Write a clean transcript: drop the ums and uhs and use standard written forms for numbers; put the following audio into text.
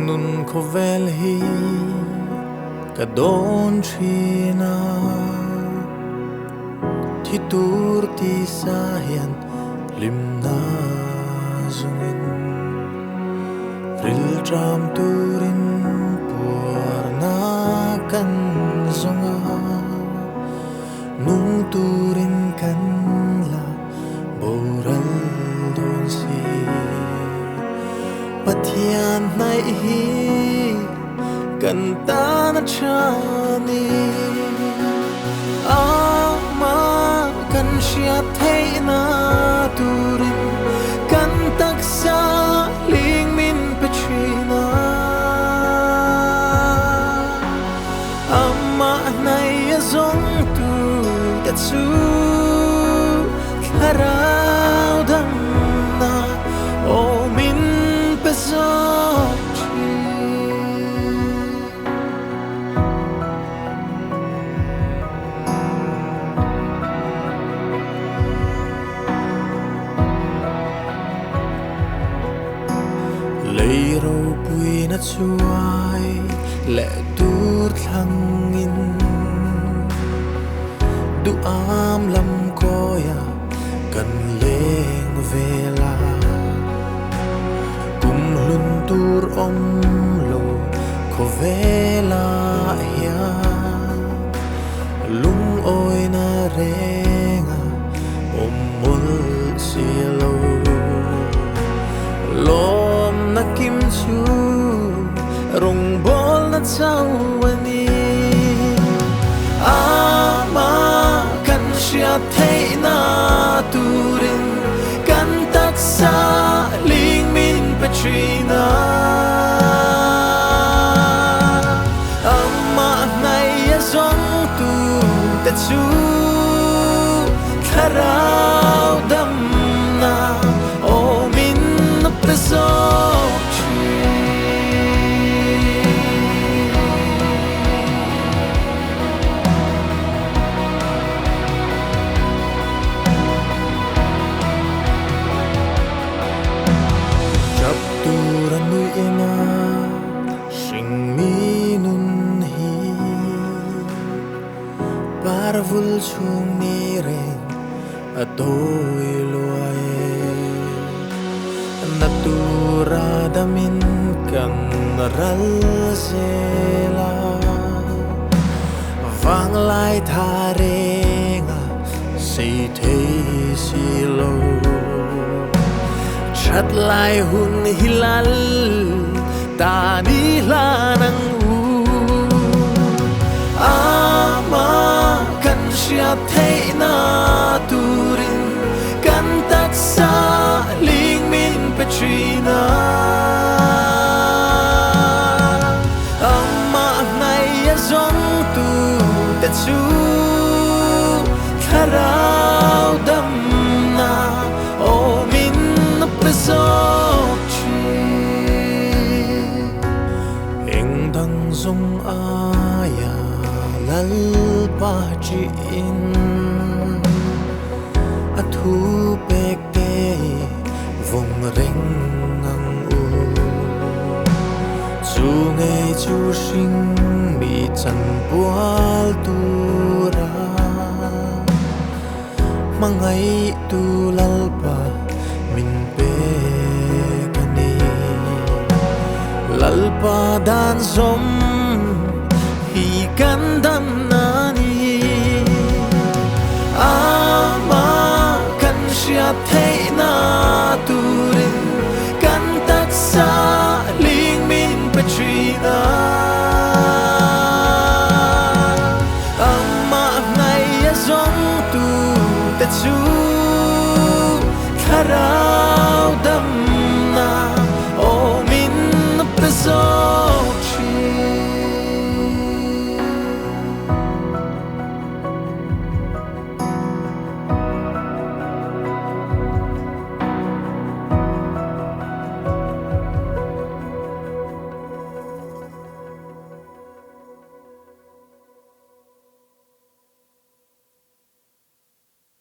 Hringnun khawvel hi ka dawn thin a, thi tur tisa hian hlimna zungin rilṭam turin puarna kan zawng a, nung turin kan la boral dawn si. Pathian hnaih hi kan tan a tha ni. Amah kan hriat theihna turin kan taksa hling min pe thin a. Amah hnaih a zawng tute chu thlarau damna aw min pe zawk thin. Lei ropuina chuai leh tur thlangin duham lam kawia kan leng vel a, kum hlun tur awm lo khawvelah hian lungawina renga awm mawlh si lo. Lawmna kim chu rawngbawlna chauh a ni. Amah kan hriat theihna turin kan taksa hling min pe thin a. Amah hnaih a zawng tute chu thlarau damna aw min pe zawk thin. Tap tur a nuihna hringmi nun hi parvul chhung ni reng a tawi luai e. Na tura damin kan ral zel a, vanglai tha renga sei thei si lo. That lai hun hi lal ta ni hlan ang u. Amah kan hriat theihna turin kan taksa hling min pe thin a. Amah hnaih a zawng tute chu thlarau damna aw min pe zawk thin. Eng dang zawng aia Lalpa ṭihin a thu pek te vawng reng ang u. Chu ngei chu hring mi chanpual tura hmangaihtu Lalpa min pek a ni. Lalpa dan zawm hi kan damna a ni. Amah kan hriat theihna tur.